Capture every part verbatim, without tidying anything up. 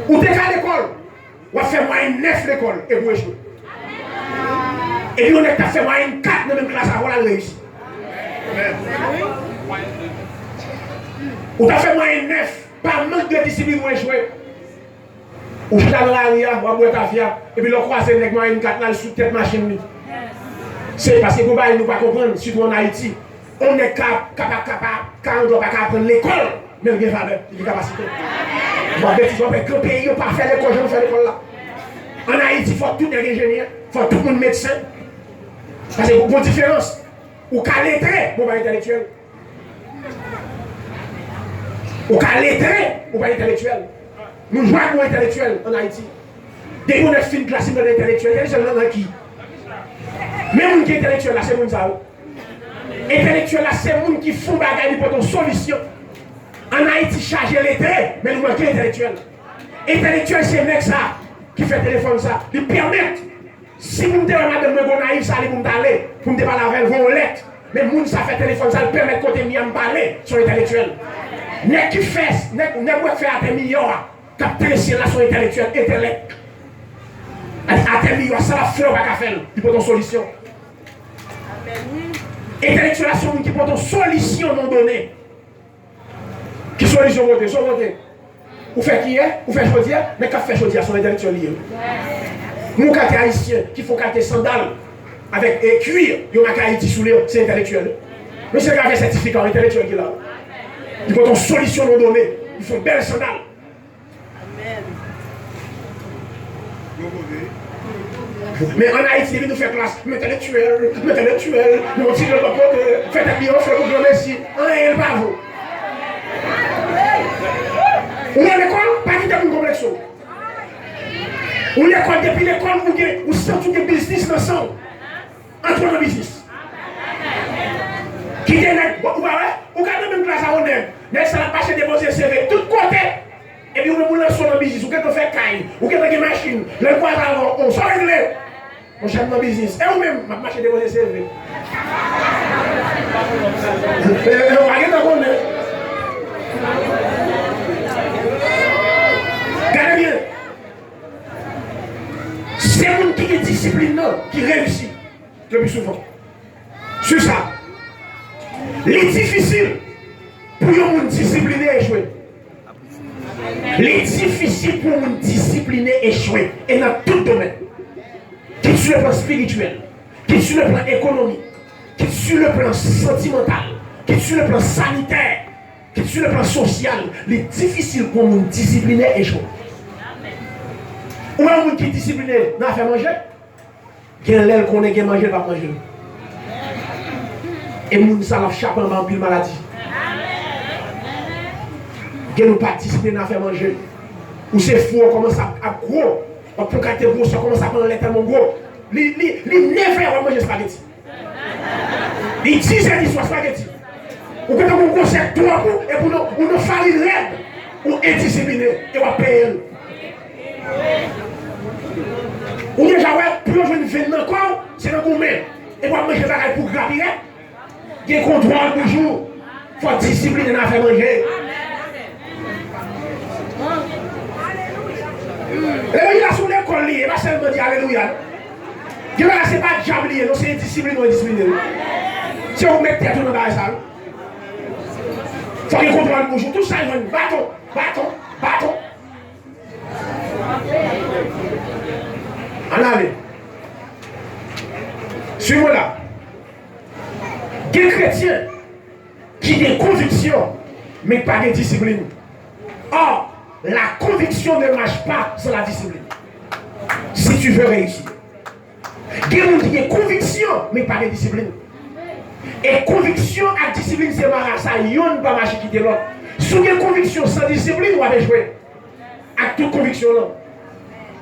Ou te ka lekòl, w ap fè mwayèn nèf lekòl, epi w echwe. Epi yon nèg k ap fè mwayèn kat nan menm klas avè w la, l reyisi. Ou t ap fè mwayèn nèf, pa mank de disiplin, ou echwe. Ou chita nan lari a, w ap bwè tafya, epi lè w kwaze nèg mwayèn kat la, l sou tèt machin li. Se paske gon bagay nou pa konprann, sitou ann Ayiti. Yon nèg ka, ka, pa, ka, pa, ka anglè pa ka aprann lekòl, men l gen valè, li gen kapasite. Bon, betiz w ap fè, gran peyi yo pa fè lekòl jan nou fè lekòl la. Ann Ayiti, fò tout nèg enjenyè, fò tout moun medsen. Paske gon diferans. Ou ka letre, men w pa entèlektyèl. Ou ka letre, ou pa entèlektyèl. Nou jwenn nou entèlektyèl ann Ayiti. Depi yon nèg fin klas, li mande entèlektyèl. Entèlektyèl nan, nan ki? Men moun ki entèlektyèl la, se moun sa yo. Entèlektyèl la, se moun ki fè yon bagay, li pote yon solisyon. Ann Ayiti chaje letre, men nou manke entèlektyèl. Entèlektyèl se nèg sa ki fè telefòn sa. Li pèmèt, si pou m te wè madanm mwen Gonayiv, sa li pou m t ale, pou m te pale avè l, voye yon lèt. Men moun sa fè telefòn sa, l pèmèt kote m ye a m pale, se yon entèlektyèl. Nèg ki fè, nèg, nèg ou wè k fè atè miyò a, k ap trese la, se yon entèlektyèl, entèlèk. Atè miyò a, sa l ap fè, ou pa ka fè l. Li pote yon solisyon. Entèlektyèl la, se yon moun ki pote yon solisyon nan yon done. Ki solisyon w pote? Sa w pote? Ou fè kiyè, ou fè chodyè, nèg k ap fè chodyè a, se yon entèlektyèl li ye. Yon kalite ayisyen ki fè yon kalite sandal avèk, e, kwi, yo make Ayiti sou li, se entèlektyèl. Mesye ka fè sètifika, entèlektyèl ki la. Li pote yon solisyon nan yon done, li fè yon bèl sandal. Men ann Ayiti, depi nou fè klas, m entèlektyèl, m entèlektyèl, men yon ti lòt bò kote, fè tèt li anfle pou granmesi, anyen l pa vo. Ou nan lekòl, pa kite moun konplekse w. Ou lekòl, depi lekòl, ou gen, ou santi w gen biznis nan san w. Antre nan biznis. Kite nèg, ou pa wè? Ou ka nan menm klas ak yon nèg. Nèg sa l ap mache depoze C V tout kote. Epi ou menm ou lanse w nan biznis. Ou gentan fè kay. Ou gentan gen machin. Lè l kwaze avè w, o, sa w regle? Monchè, m nan biznis. E ou menm? M ap mache depoze C V. E, e, ou pa gentan konnen. Gade byen. Se moun ki gen disiplin nan ki reyisi le pli souvan. Swiv sa. Li difisil pou yon moun disipline echwe. Li difisil pou yon moun disipline echwe. E nan tout domèn. Kit sou le plan espirityèl, kit sou le plan ekonomik, kit sou le plan santimantal, kit sou le plan sanitè, kit sou le plan sosyal, li difisil pou yon moun disipline echwe. Ou wè yon moun ki disipline nan afè manje? Gen lè l konnen gen manje, l p ap manje l. E moun sa l ap chape anba anpil maladi. Gen nou pa disipline nan afè manje. Ou se fou, ou kòmanse ap, ap gwo. W ap pran kalite gwosè, w kòmanse ap anlè tèlman w gwo. Li, li, li nèf è w ap manje espageti. Li diz è di swa, espageti. Ou gentan gon gwosè twòp ou, epi ou nan, ou nan farin rèd. Ou endisipline, e w ap peye l. Ou deja wè, pou yo jwenn venn nan kò w, se nan goumen. E w ap manje bagay pou gra pi rèd. Gen kontwòl toujou. Fò w disipline nan afè manje. Alelouya, se yon lekòl li ye, e pa sèlman di alelouya, non. Gen bagay se pa dyab li ye, non, se endisiplin ou endisiplin li. Se ou mete tèt ou nan bagay sa, wi. Fò gen kontwòl toujou. Tout sa jwenn baton, baton, baton. Ann ale. Swiv mwen la. Gen kretyen ki gen konviksyon, men pa gen disiplin. Or, la conviction ne marche pas sans la discipline. Si tu veux réussir. Gen moun ki gen konviksyon, men pa gen disiplin. E konviksyon ak disiplin se marasa, yonn pa mache kite lòt. Si w gen konviksyon san disiplin, w ap echwe. Ak tout konviksyon w lan.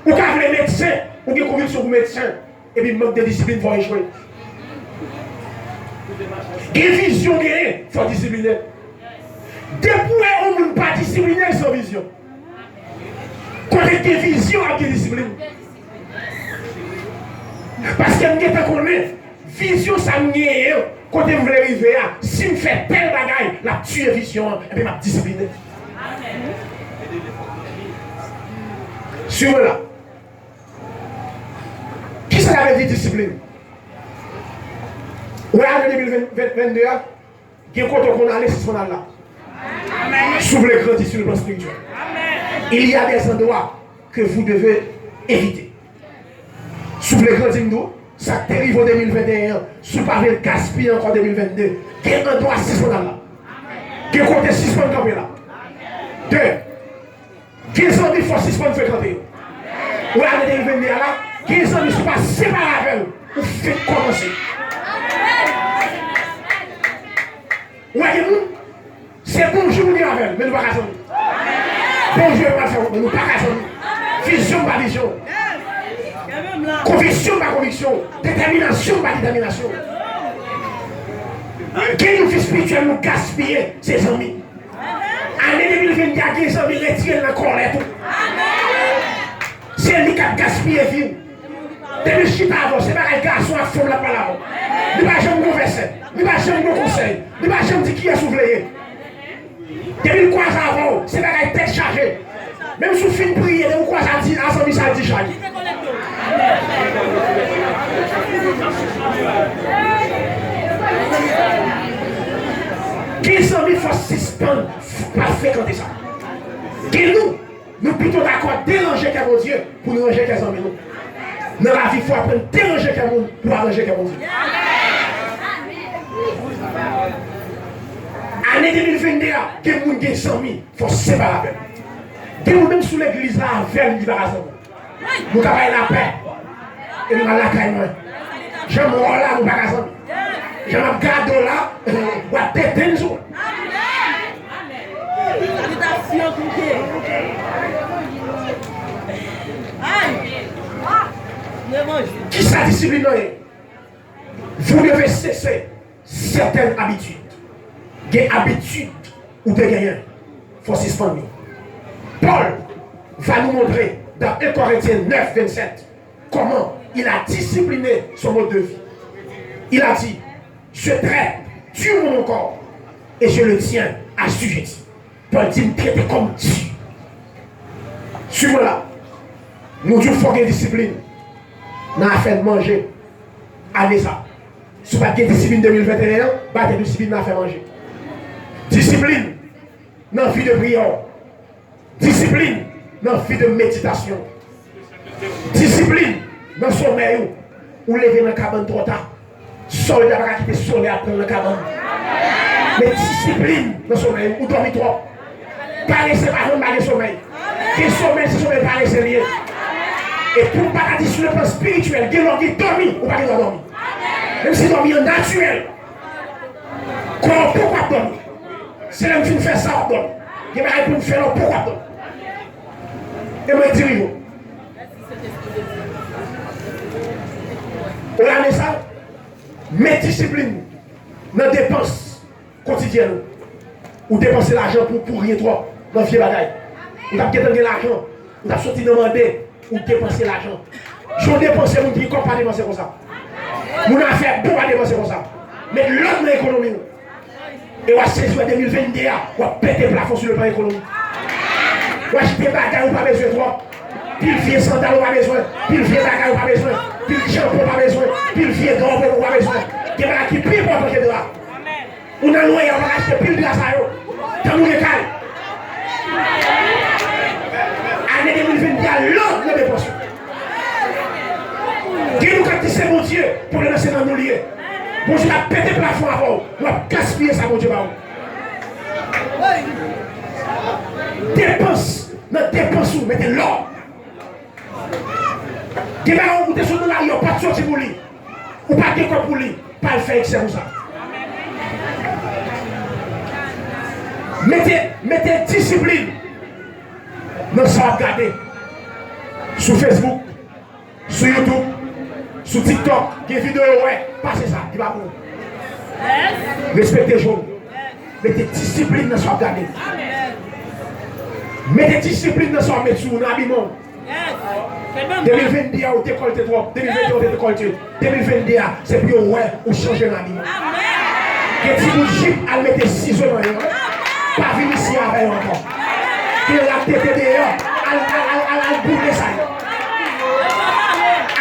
Ou ka vle medsen, ou gen konviksyon pou medsen, epi mank de disiplin fè w echwe. Gen vizyon, genyen, fò w disipline. Depi w wè yon moun pa disipline, l san vizyon. Kote k gen vizyon, ap gen disiplin. Paske m gentan konnen, vizyon sa m genyen an, kote m vle rive a, si m fè tèl bagay, l ap tiye vizyon an, epi m ap disipline. Amèn. Swiv mwen la. Kisa sa vle di disiplin? Ou wè ane de mil vennde a, gen kote w konn ale, sispann al la. Si w vle grandi sur le plan spirituel. Il y a des endroits que vous devez éviter. Si w vle grandi, m di w, sa k te rive w de mil vennde en an, si w pa vle l gaspiye ankò de mil vennde, gen andwa sispann al la. Gen kote sispann kanpe la. De, gen zanmi fò w sispann frekante yo. Ou wè ane de mil vennde a la, gen zanmi si w pa separe avè l, ou fenk kòmanse. Ou wè gen moun, se bonjou nou gen avè l, men nou pa ka zanmi. Bonjou e pral fè wout, men nou pa ka zanmi. Vizyon pa vizyon. Konviksyon pa konviksyon. Detèminasyon pa detèminasyon. Gen yon vi espirityèl nou gaspiye, se zanmi. Ane de mil vennde a, gen zanmi retire l nan kòlèt ou. Se li k ap gaspiye vi w. Depi l chita avè w, se bagay gason ak fanm l ap pale avè w. Li pa janm gon vèsè, li pa janm gon konsèy, li pa janm di kiyès ou vle ye. Depi l kwaze avè w, se bagay tèt chaje. Menm si w fin priye, depi w kwaze a di a zanmi sa, l di chay. Gen zanmi fò sispann pa frekante sa. Gen nou, nou pito dakò deranje kè Bondye pou nou ranje kè zanmi nou. Nan lavi, fò w aprann deranje kè moun pou w aranje kè Bondye. Ane de mil vennde a, gen moun gen zanmi, fò w separe avè l. Gen moun menm sou legliz la avè l, li pa ka zanmi w. Nou ka bay lapè. E nou al lakay mwen. Jan m wè w la, nou pa ka zanmi. Jan m ap gade w la, w ap detenn sou mwen. Kisa disiplin nan ye? Vous devez cesser certaines habitudes. Gen abitid ou te genyen, fò w sispann yo. Paul va nous montrer dans un Corinthiens neuf, vingt-sept, comment il a discipliné son mode de vie. Il a dit, je traite durement mon corps et je le tiens assujetti. Paul di, m trete kò m di. Swiv mwen la. Nou di w fò gen disiplin nan afè manje ane sa. Si w pa t gen disiplin de mil vennde en an, ba gen disiplin nan afè manje. Disiplin nan vi de priyè w. Disiplin nan vi de meditasyon. Disiplin nan somèy ou. Ou leve nan kabann twò ta. Sòlda pa ka kite solèy ap pran l nan kabann. Men disiplin nan somèy ou. Ou dòmi twòp. Parese pa janm pa gen somèy. Gen somèy, se somèy parese li ye. E pou m pa ta di sou le plan espirityèl, gen lè w gen dòmi, ou pa gen dwa dòmi. Menm si dòmi an natirèl. Kò w poko ap dòmi. Se lè m fin fè sa w ap dòmi. Gen bagay pou m fè la w poko ap dòmi. E mwen dirije w. Ou lame sa? Met disiplin nan depans kotidyèn ou. Ou depanse lajan pou, pou ryen twòp nan vye bagay. Ou t ap gentan gen lajan. Ou t ap soti nan mande. Ou depanse lajan. Jan w depanse, moun ki gen kòb pa depanse konsa. Moun afè bon pa depanse konsa. Met lòd nan ekonomi w. E w a sezi wè de mil vennde a, w ap pete plafon sou le plan ekonomik. W a achte bagay ou pa bezwen twòp. Pil vye sandal ou pa bezwen. Pil vye bagay ou pa bezwen. Pil tchanpan ou pa bezwen. Pil vye dra ou pa bezwen. Gen bagay ki pi enpòtan ke dra. Ou nan lwaye a, w ap achte pil dra sa yo. Tann ou gen kay. Ane de mil vennde a, lòd nan depans ou. Gen nou k ap di se Bondye, pwoblèm nan se nan nou li ye. Bondye ap pete plafon avè w, w ap gaspiye sa Bondye ba w. Depans, nan depans ou, mete lòd. Gen bagay ou te sot nan lari, yo pa t soti pou li. Ou pa t gen kòb pou li, pa al fè eksè konsa. Mete, mete disiplin nan sa w ap gade. Sou Facebook, sou YouTube, sou TikTok, gen videyo ou wè, pase sa, li pa pou ou. Respekte je w. Mete disiplin nan sa w ap gade. Mete disiplin nan sa w ap met sou ou, nan abiman w. De mil vennde a, ou dekòlte twòp. De mil vennde a, ou te dekòlte. De mil vennde a, se pou yo wè ou chanje nan abiman. Gen ti bout jip, al mete sizo nan yo. Pa vin isi avè yo ankò. Gen rad tete deyò, al, al, al, al, al Pou mesaj.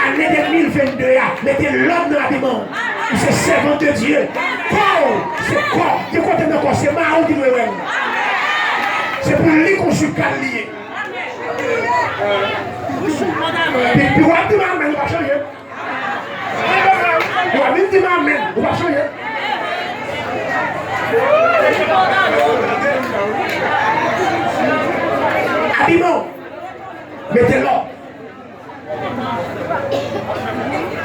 Ane de mil vennde a, mete lòd nan abiman w. Ou se sèvant de Dye. Kò w, se kò. Gen kote nan kò, se mari w ki dwe wè l. Se pou li konstwi kal li ye. Pi, pi w ap di m amèn, ou p ap chanje. Ou pa vin di m amèn, ou pa chanje. Abiman, mete lòd.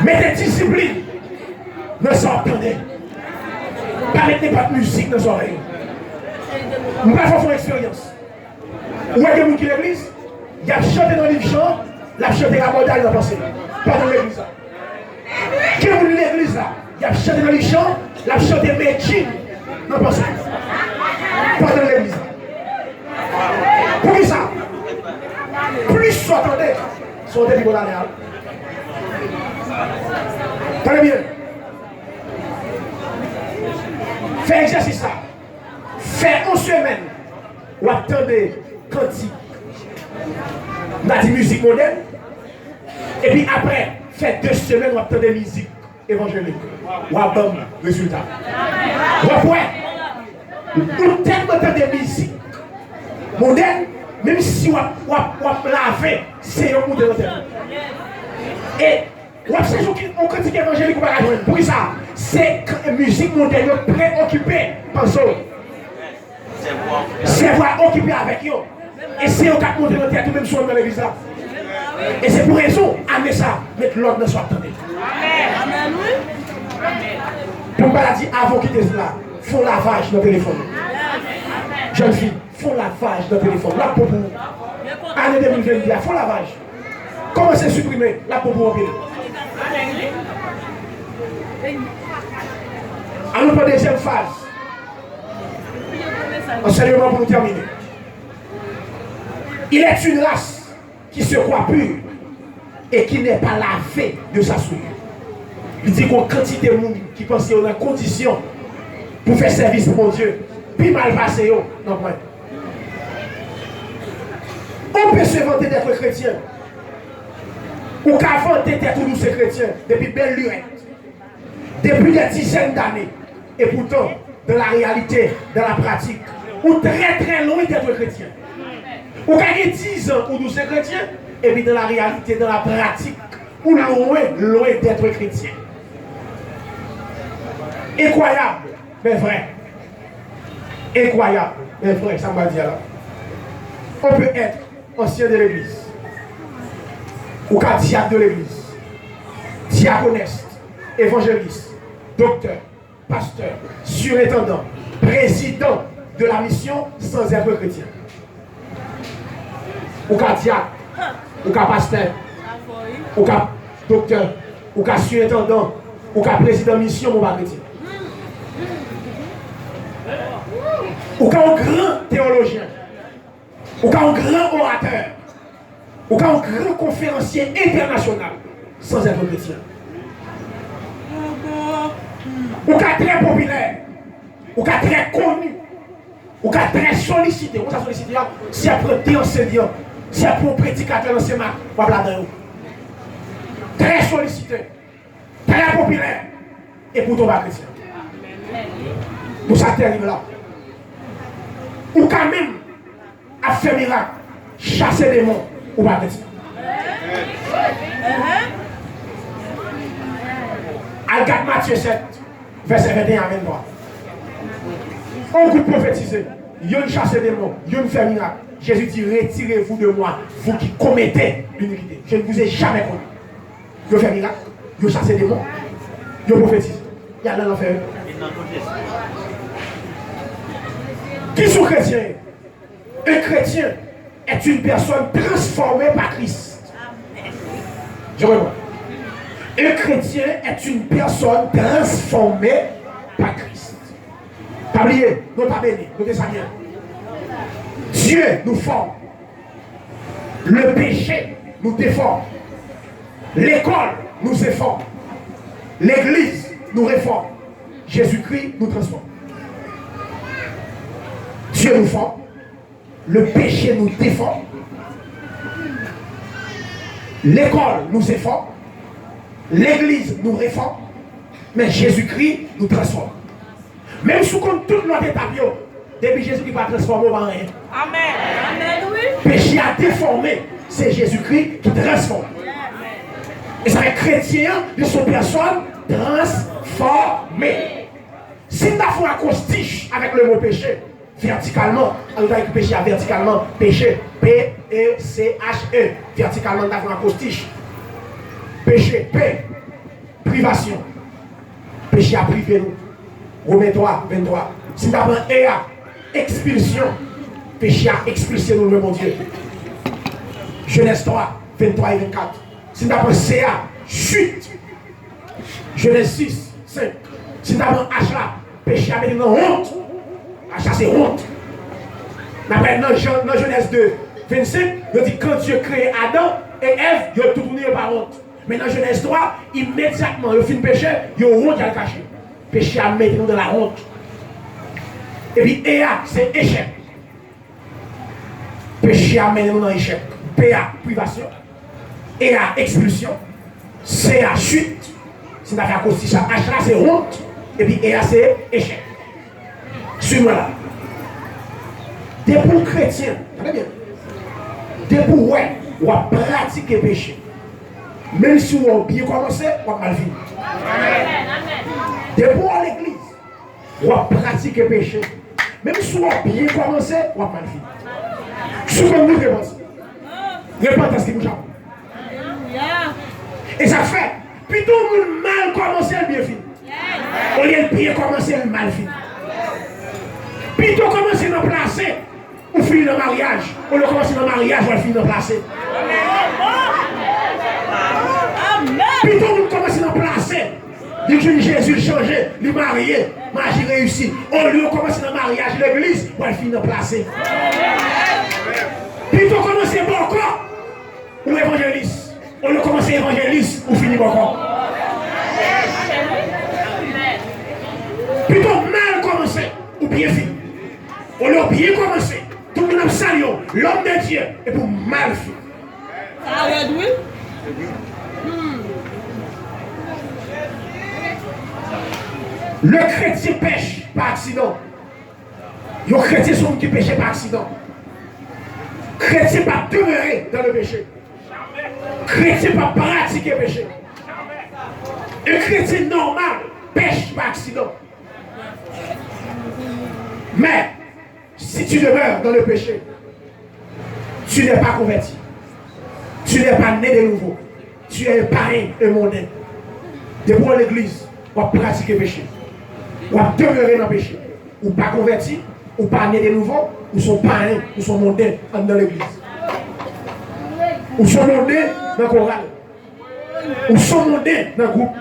Mete disiplin nan sa w ap tande. Pa met nenpòt mizik nan zòrèy ou. M pral fè w fè yon eksperyans. Ou wè gen moun ki legliz, y ap chante nan liv chan, l ap chante rabòday nan panse l, pandan legliz la. Gen moun legliz la, y ap chante nan liv chan, l ap chante medjin nan panse l, pandan legliz la. Poukisa? Plis sa w tande, sa w te pi bon lalè a. Tande byen. Fè egzèsis sa. Fè yon semèn, w ap tande kantik, n a di mizik modèn, epi apre, fè de semèn, w ap tande mizik evanjelik. W ap ban m rezilta. W ap wè, ou tèlman tande mizik modèn, menm si w ap, w ap, w ap lave, se yo k moute nan tèt ou. E w ap chèche yon ki-, yon kantik evanjelik ou pa ka jwenn. Poukisa? Se k-, mizik modèn yo preokipe panse w. Sèvo a okipe avèk yo. E se yo k ap monte nan tèt ou menm si w nan legliz la. E se pou rezon, ane sa, met lòd nan sa w ap tande. Pou m pa di avan w kite la, fè yon lavaj nan telefòn ou. Jèn fi, fè yon lavaj nan telefòn ou. L ap bon pou ou. Ane de mil vennde a, fè yon lavaj. Kòmanse siprime, l ap bon pou w anpil. Ann nou pran dezyèm faz. Ansèyman pou nou tèmine. Il est une race qui se croit pure et qui n'est pas lavée de sa souillure. Li di gon kantite moun ki panse yo nan kondisyon pou fè sèvis pou Bondye pi mal pase yo nan pwen. On peut se vanter d'être chrétien. Ou ka vante tèt ou di w se kretyen depi bèl lirèt, depuis des dizaines d'années. Et pourtant, dans la réalité, dans la pratique, ou très très loin d'être chrétien. Ou ka gen dizan ou di w se kretyen, epi dans la réalité, dans la pratique, ou loin, loin d'être chrétien. Incroyable, mais vrai. Incroyable, mais vrai, sa m pral di a la. On peut être ancien de l'église. Ou ka diak de legliz, diakonès, evanjelis, doktè, pastè, sirentandan, prezidan de la misyon sans être chrétien. Ou ka diak, ou ka pastè, ou ka doktè, ou ka sirentandan, ou ka prezidan misyon, men w pa kretyen. Ou ka yon gran teyolojyen. Ou ka yon gran oratè. Ou ka yon gran konferansye entènasyonal sans être chrétien. Ou ka trè popilè. Ou ka trè koni. Ou ka trè solisite. Ou sa solisite a, si y ap pran de ansenyan, si y ap pran yon predikatè nan Senmak, w ap ladan yo. Trè solisite. Trè popilè, epoutan w pa kretyen. Pou sa tèrib la. Ou ka menm ap fè mirak, chase demon, ou pa kretyen. Al gad Matye sèt, vèsè venteyen a venntwa. On gwoup pwofetize, youn chase demon, youn fè mirak. Jezi di, retirez-vous de moi, vous qui commettez l'iniquité. Je ne vous ai jamais connu. Yo fè mirak, yo chase demon, yo pwofetize. Y al nan lanfè. Kisa yon kretyen ye? Un chrétien est une personne transformée par Christ. Je reprends. Un chrétien est une personne transformée par Christ. Pa bliye, nota bene, note sa byen. Dieu nous forme. Le péché nous déforme. L'école nous informe. L'église nous réforme. Jésus-Christ nous transforme. Dieu nous forme. Le péché nous déforme. L'école nous informe, legliz nou refòm, men Jezikri nou transfòme. Menm si w konn tout lòt etap yo, depi Jezikri pa transfòme w, w pa anyen. Amèn. Amèn, wi. Peche a defòme, se Jezikri ki transfòme. E sa fè kretyen an, li se yon pèsòn transfòme. Si n ta fè yon akwostich avèk le mo peche, vètikalman, an nou ta ekri peche a vètikalman, peche, P E C H E, vètikalman n ta fè yon akwostich. Peche, P, privasyon. Peche a prive nou. Women twa, venntwa. Si n ta pran E a, ekspilsyon. Peche a ekspilse nou lwen Bondye. Jenèz twa, venntwa e vennkat. Si n ta pran C a, chute. Jenèz sis, senk. Si n ta pran H la, peche a mete nou nan wont. H la se wont. N ap wè nan Jan, nan Jenèz de, vennsenk, yo di, quand Dieu crée Adam et Ève, yo toutouni yo pa wont. Men nan Jenèz twa, imedyatman yo fin peche, yo wont y al kache. Peche a mete nou nan lawont. Epi E a, se echèk. Peche a mennen nou nan echèk. P a, privasyon. E a, ekspilsyon. C a, chute. Si n ta fè akwostich la, H la, se wont. Epi E a, se echèk. Swiv mwen la. Depi w kretyen, tande byen. Depi w wè w ap pratike peche, menm si w wè w byen kòmanse, w ap mal fini. Depi w al legliz, w ap pratike peche. Menm si w ap byen kòmanse, w ap mal fini. Si w konn moute panse. Repantans ki pou chapo. E sa k fè, pito moun mal kòmanse l byen fini. Olye l byen kòmanse l mal fini. Pito kòmanse nan plase, ou fini nan maryaj. Olye w kòmanse nan maryaj, w al fini nan plase. Pito moun kòmanse nan plase, li jwenn Jezi, l chanje, li marye, maji reyisi. Olye w kòmanse nan maryaj, legliz, w al fini nan plase. Pito kòmanse bòkò, ou evanjelis. Olye w kòmanse evanjelis, ou fini bòkò. Pito mal kòmanse, ou byen fini. Olye w byen kòmanse, tout moun ap salye w, l'homme de Dieu, epi w mal fini. Sa rèd, wi. Hmm. Le chrétien pèche pa aksidan. Yon kretyen se yon moun ki peche pa aksidan. Kretyen p ap demere dans le péché. Kretyen p ap pratike peche. Un chrétien normal pèche pa aksidan. Mais si tu demeures dans le péché, tu n'es pas converti. Tu n'es pas né de nouveau. Tu es un païen, un mondain. Depi w legliz, w ap pratike peche. W ap demere nan peche. Ou pa konvèti, ou pa né de nouveau, ou se yon payen, ou se yon monden anndan legliz. Ou se yon monden nan koral. Ou se yon monden nan gwoup.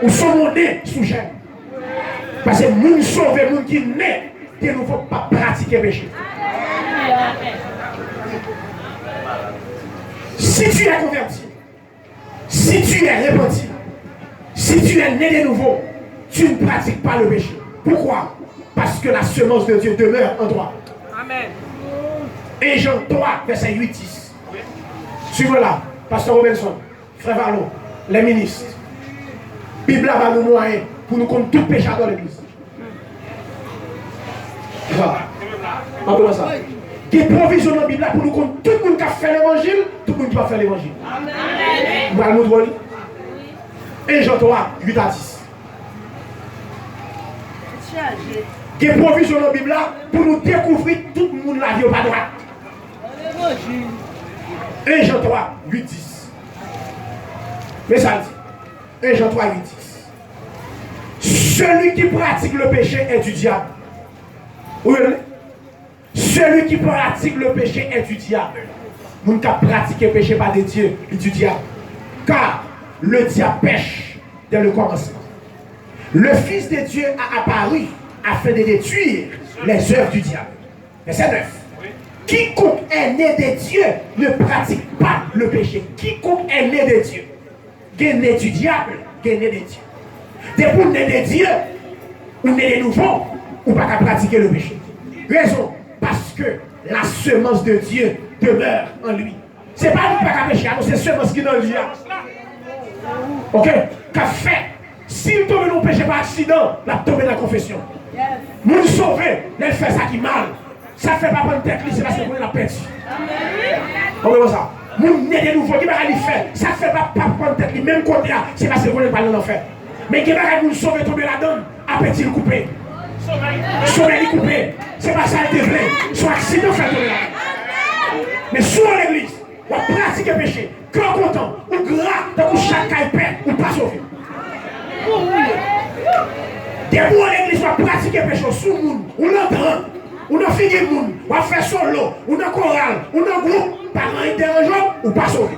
Ou se yon monden sou jèn. Paske moun sove, moun ki né de nouveau p ap pratike peche. Si tu es converti, si tu es repenti, si tu es né de nouveau, tu ne pratiques pas le péché. Pourquoi? Parce que la semence de Dieu demeure en toi. Amen. Un Jean trois, verset huit, dix. Suivez là, Pasteur Robinson. Frè Valo, lè minis, Bib la ba nou mwayen pou nou konn tout pechadè legliz. Wa. Pa konn sa. Gen pwovizyon nan Bib la pou nou konn tout moun k ap fè levanjil, tout moun ki p ap fè levanjil. Amen. M pral montre w li. Un Jean trois, huit à dix. Gen pwovizyon nan Bib la pou nou dekouvri tout moun lavi yo pa dwat. Un Jean trois, huit, dix. Men sa l di. Un Jean trois, huit, dix. Celui qui pratique le péché est du diable. Ou yo li? Celui qui pratique le péché est du diable. Moun k ap pratike peche pa de Dye, li di dyab. Car le diable pèche dès le commencement. Le Fils de Dieu a apparu afin de détruire les œuvres du diable. Verset neuf. Quiconque est né de Dieu ne pratique pas le péché. Quiconque est né de Dieu. Gen né du diable, gen né de Dieu. Depi w né de Dieu, ou né de nouveau, ou pa ka pratike le péché. Rezon, paske la semence de Dieu demeure en lui. Se pa li ki pa ka peche a, non, se semans ki nan li a. Oke? K ap fè, si l tonbe nan yon peche pa aksidan, l ap tonbe nan konfesyon. Moun sove, lè l fè sa ki mal, sa k fè l pa pann tèt li, se paske l konnen l ap pèdi. Konprann sa? Moun ne de nouvo, ki bagay li fè, sa k fè l pa, pa pann tèt li, menm kote a, se paske l konnen l pral nan lanfè. Men gen bagay moun sove tonbe ladan l, apeti l koupe. Somèy li koupe. Se pa sa l te vle. Se yon aksidan fè l tonbe ladan l. Men si w an legliz, w ap pratike peche, kè w kontan, ou gra, tankou chat kay pè, ou pa sove. Depi w an legliz, w ap pratike peche, w sou moun, ou nan dròg, ou nan figi moun, w ap fè solo, ou nan koral, ou nan gwoup, pa gen anyen k deranje w, ou pa sove.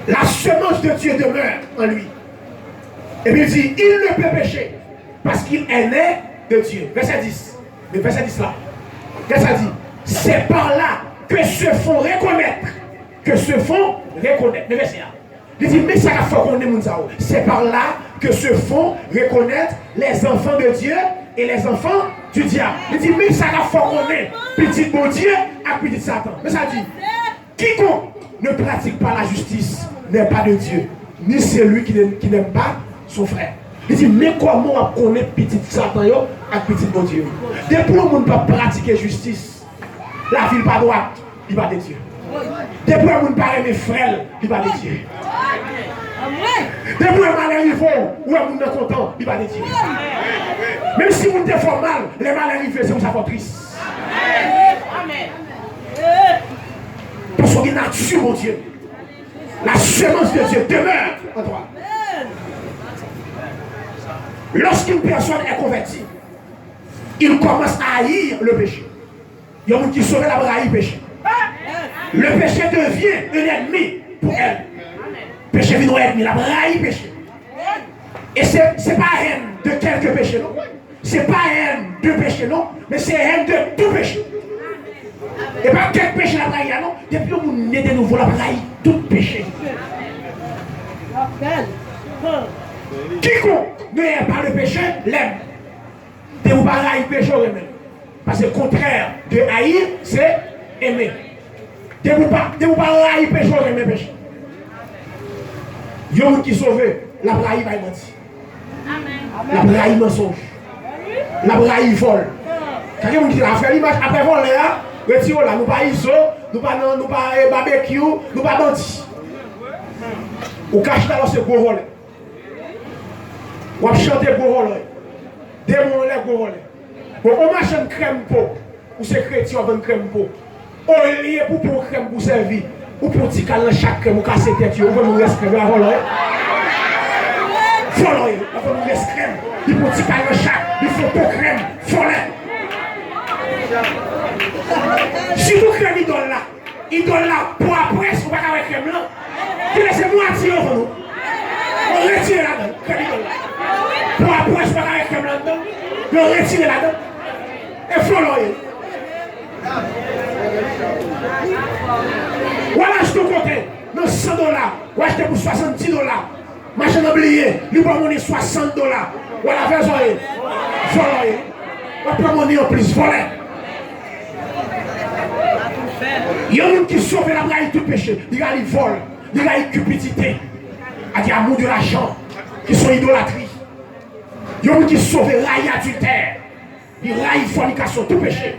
La semence de Dieu demeure en lui. Epi l di, il ne peut pécher, parce qu'il est né de Dieu. Vèsè dis. Men vèsè dis la. Gad sa l di. C'est par là que se font reconnaître. Que se font reconnaître. Men vèsè a. Li di, men sa k ap fè w konnen moun sa yo. C'est par là que se font reconnaître les enfants de Dieu et les enfants du diable. Li di, men sa k ap fè w konnen pitit Bondye ak pitit Satan. Men sa l di. Quiconque ne pratique pas la justice n'est pas de Dieu, ni celui qui ne- qui n'aime pas son frère. Li di, men kòman w ap konnen pitit Satan yo ak pitit Bondye yo? Depi yon moun pa pratike jistis, lavi l pa dwat, li pa de Dye. Depi yon moun pa renmen frè l, li pa de Dye. Depi yon malè rive w, ou wè moun nan kontan, li pa de Dye. Menm si moun te fè w mal, lè malè rive, se konsa fè w tris. Paske w gen nati Bondye. La semence de Dieu demeure en toi. Lorsqu'une personne est convertie, il commence à haïr le péché. Yon moun ki sove l ap rayi peche. Le péché devient un ennemi pour elle. Peche vin yon ènmi, l ap rayi peche. E se, se pa hèn de kèlke peche, non. Se pa hèn de peche, non, men se hèn de tout peche. E pa kèk peche l ap rayi a, non. Depi yon moun ne de nouvo, l ap rayi tout peche. Quiconque ne hait pas le péché l'aime. Depi w pa rayi peche, w renmen l. Paske kontrè de haïr, se aimer. Depi w pa, depi w pa rayi peche, w renmen peche. Yon moun ki sove, l ap rayi bay manti. L ap rayi mansonj. L ap rayi vòl. Sa gen moun ki di, afè limaj, afè vòlè a, retire w la. Nou pa izo, nou pa nan, nou pa, eh, babekyou, nou pa bandi. Ou ka chita lò se gwo vòlè. W ap chante gwo vòlè. Demon anlè gwo vòlè. Bon, on machann krèm po. Ou se kretyen, w ap vann krèm po. Olye pou pran krèm pou sèvi, ou pran ti kal nan chak krèm, ou kase tèt yo, ou vann yon rès krèm, e pa vòlò ye. Vòlò ye, w ap vann yon rès krèm, li pran ti kal nan chak, li fè po krèm, vòlè. Sitou krèm idòl la. Idòl la, pwa près, ou pa ka wè krèm lan. Genlè se mwatye yo vann ou. Yo retire ladan l, krèm idòl la. Pwa près, ou pa ka wè krèm lan anndan. Yo retire ladan l. E vòlò ye. W al achte yon kote, nan san dola, w achte pou swasanndis dola. Machann nan bliye, li ba w monnen swasant dola. W al avè zòrye. Vòlò ye. W ap pran monnen anplis, vòlè. Yon moun ki sove, l ap rayi tout peche. Li rayi vòl, li rayi kipidite. Ak amour de l'argent, ki se yon idolatri. Yon moun ki sove rayi adiltè. Li rayi fònikasyon, tout peche.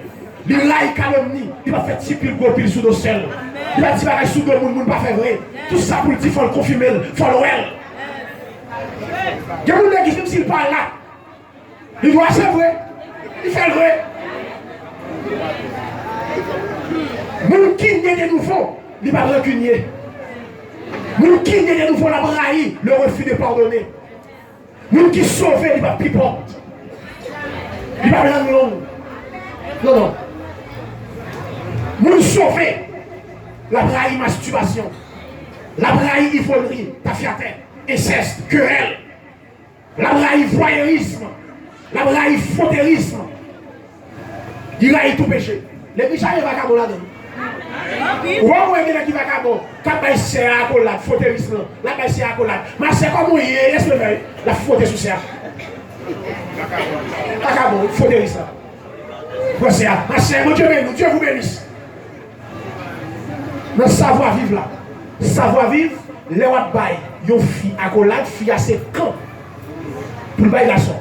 Li rayi kalomni. Li pa fè ti pil gwo pil sou do sè l. Li pa di bagay sou do moun, moun pa fè vre. Tout sa pou l di, fò l konfime l, fò l wè l. Gen moun legliz, menm si l pa la, li di w se vre. Li fè l vre. Moun ki ne de nouvo, li pa rankinye. Moun ki ne de nouvo, l ap rayi le refus de pardonner. Moun ki sove, li p ap pipòt. Li p ap lang long. Non, non. Moun sove, l ap rayi mastibasyon. L ap rayi ivolri, tafyatè, ensès, kerèl. L ap rayi vwayerism. L ap rayi foterism. Li rayi tou peche. Legliz chaje vakabon ladan l. Ou pa wè gen nèg ki vakabon, k ap bay sè a akolad, foteris lan. L ap bay sè a akolad. Ma sè, kòman w ye? Èske w fè? L ap fwote sou sè a. Vakabon, foteris lan. Prensè a, machè, Bondye beni nou, Dieu vous bénisse. Nan savwa viv la. Savwa viv, lè w ap bay yon fi akolad, fi a se kan pou l bay gason.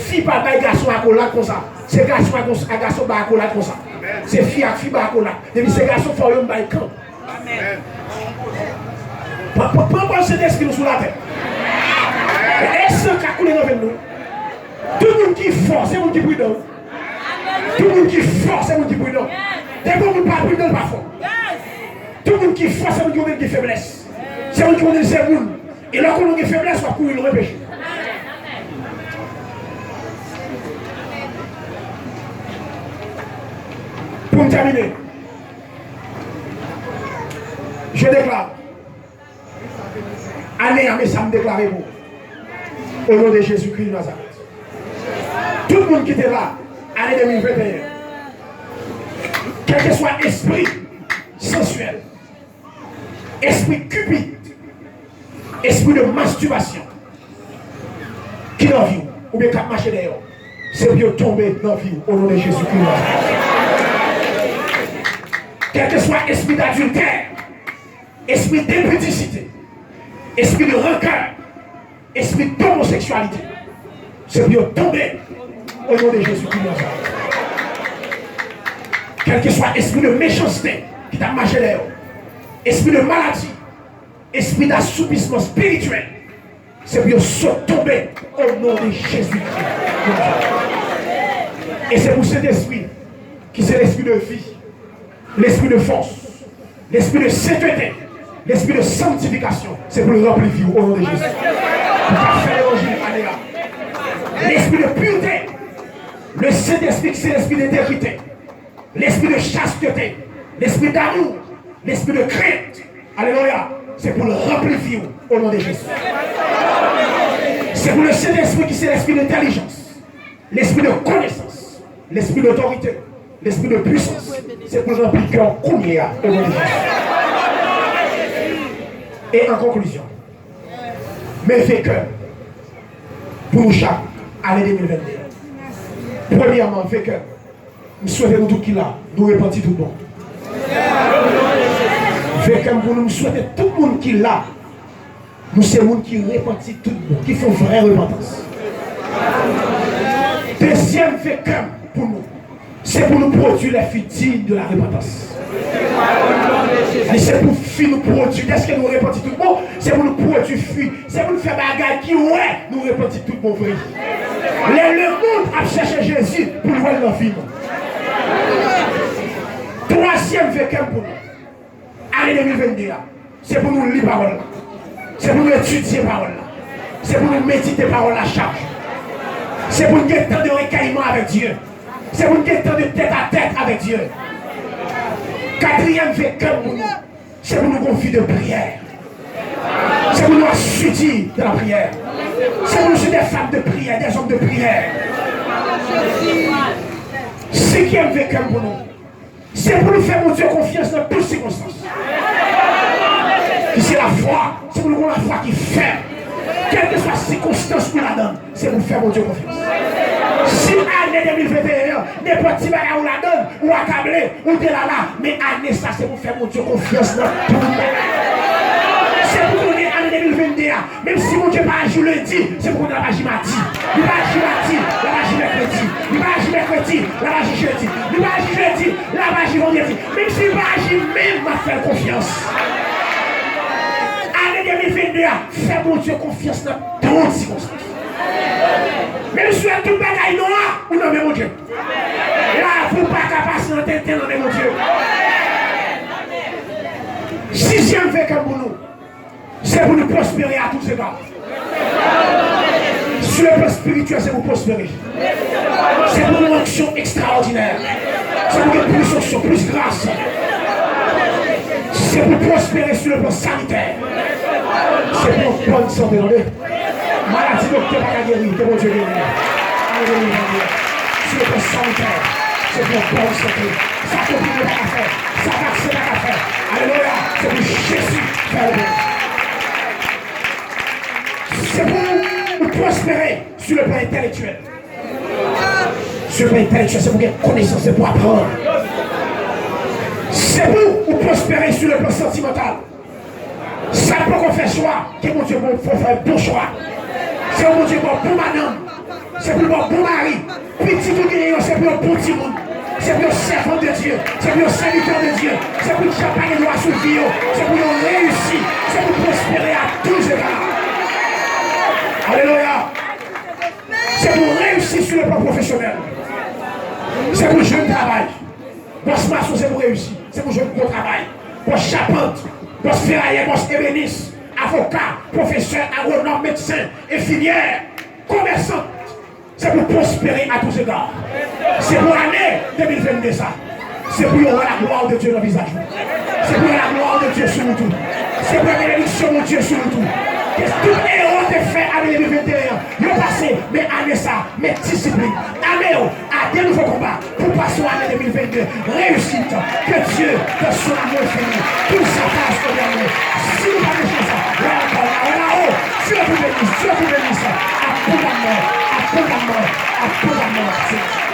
Fi pa bay gason akolad konsa. Se gason a gon- a gason bay akolad konsa. Se fi ak fi bay akolad. Depi se gason, fò yo bay kan. Pran, pran, pran, pran Sentespri nou sou latè. E san k ap koule nan venn nou. Tout moun ki fò, se moun ki pridan. Tout moun ki fò, se moun ki pridan. Depi yon moun pa pridan, l pa fò. Tout moun ki fò, se moun ki konnen l gen feblès. Se moun ki konnen l se moun. E lè w konnen w gen feblès, w ap kouri lwen peche. Pou m tèmine, je déclare, ane a, men sa m deklare pou ou. O non de Jezikri de Nazarèt. Tout moun ki te la, ane de mil venteyen, kèlkeswa espri sansyèl, espri Cupid, espri de mastibasyon ki nan vi w, oubyen k ap mache dèyè w, se pou yo tonbe nan vi w, o non de Jezikri. Kèlkeswa espri d'adiltè, espri d'impudicité, espri de rancœur, espri d'homosexualité, se pou yo tonbe, o non de Jezikri Nazarèt. Kèlkeswa espri de mechanste ki t ap mache dèyè w, espri de maladi, espri d'asoupisman espirityèl, se pou yo sot tonbe, o non de Jezikri. E se pou Sentespri, ki se lespri de vi, lespri de fòs, lespri de sentete, lespri de sanktifikasyon, se pou l ranpli vi w, o non de Jezi. Pou w ka fè levanjil ane a. Lespri de pirte, le Sentespri, ki se lespri de entegrite, lespri de chastete, lespri damou, lespri de krent. Alelouya. Se pou l ranpli vi w, o non de Jezi. Se pou le Sentespri, ki se lespri de entèlijans, lespri de konesans, lespri de otorite, lespri de pwisans, se pou l ranpli kè w kounye a, o non de Jezi. E an konklizyon, men vekè pou nou chak, ane de mil vennde. Premyèman, vekè, m swete nou tout ki la, nou repanti tout bon. Vekè m pou nou, m swete tout moun ki la, nou se moun ki repanti tout bon, ki fè yon vrè repantans. Dezyèm vekè m pou nou, se pou nou pwodui les filles dignes de la repentance. Li se pou fi nou pwodui, dèske nou repanti tout bon, se pou nou pwodui fi, se pou nou fè bagay ki wè nou repanti tout bon vre. Lè lemonn ap chèche Jezi pou l wè l nan vi nou. Twazyèm vekè m pou nou, ane de mil vennde a, se pou nou li pawòl la. Se pou nou etidye pawòl la. Se pou nou medite pawòl la chak jou. Se pou nou gen tan de rekèyman avèk Dye. Se pou nou gen tan de tèt a tèt avèk Dye. Katriyèm vekè m pou nou, se pou nou gen yon vi de priyè. Se pou nou asidi dans la prière. Se pou nou se des femmes de prière, des hommes de prière. Senkyèm vekè m pou nou, se pou nou fè Bondye konfyans nan tout sikonstans. Ki se lafwa, se pou nou gen yon lafwa ki fèm. Kèlkeswa sikonstans ou ladan, se pou fè Bondye konfyans. Si ane de mil venteyen an, nenpòt ti bagay ou ladan, ou akable, ou delala, men ane sa se pou fè Bondye konfyans nan tout bagay. Se pou konnen ane de mil vennde a, menm si Bondye pa aji lendi, se pou konnen l ap aji madi. Li pa aji madi, l ap aji mèkredi. Li pa aji mèkredi, l ap aji jedi. Li pa aji jedi, l ap aji vandredi. Menm si li pa aji menm, m ap fè l konfyans. Ane de mil vennde a, fè Bondye konfyans nan tout sikonstans. Menm si w wè tout bagay nwa, ou nan men Bondye. Lavi w pa ka pase nan tenten nan men Bondye. Sizyèm vekè m pou nou, se pou nou pwospere a tout zega. Sur le plan spirituel, se pou pwospere. Se pou nou onksyon ekstraòdinè. Se pou gen plis onksyon, plis gras. Se pou pwospere sur le plan sanitaire. Se pou yon bòn sante, tande. Maladi doktè pa ka geri, ke Bondye geri. Alelouya. Sur le plan sanitaire, se pou yon bòn sante. Sa konpike pa ka fè, sa vaksen pa ka fè. Alelouya. Se pou Jezi fè yon bòn. Se pou nou pwospere sur le plan entèlektyèl. Se pou entèlektyèl, se pou gen konesans, se pou aprann. Se pou ou pwospere sou le plan santimantal. Sa k poko fè chwa, ke Bondye bon, fè bon chwa. Se pou Bondye bon, bon madanm. Se pou l bon, bon mari. Pitit ou genyen yo, se pou yo bon timoun. Se pou yo sèvant de Dye. Se pou yo sèvitè de Dye. Se pou djab pa gen dwa sou vi yo. Se pou yo reyisi. Se pou pwospere a tou zega. Alelouya. Se pou reyisi sou le plan pwofesyonèl. Se pou jwenn travay. Bòs mason se pou reyisi. Se pou jwenn gwo travay. Bòs chapant, bòs ferayè, bòs ebenis, avoka, pwofesè, agwonòm, medsen, enfimyè, komèsant. Se pou pwospere a tou zega. Se pou ane de mil vennde sa. Se pou yo wè laglwa de Dye nan vizaj ou. Se pou yo wè laglwa de Dye sou wout ou. Se pou yo wè benediksyon Bondye sou wout ou. Ke tout erè w te fè ane de mil venteyen an, yo pase, men ane sa, men disiplin. Ame w a de nouvo konba pou pase w ane de mil vennde. Reyisit, ke Dye, dans son amour infini, tout sa passe au dernier. Si nou pa mechan sa, wè ankò, wè lawo, Dye pou beni, Dye pou beni sa, abondaman, abondaman, abondaman.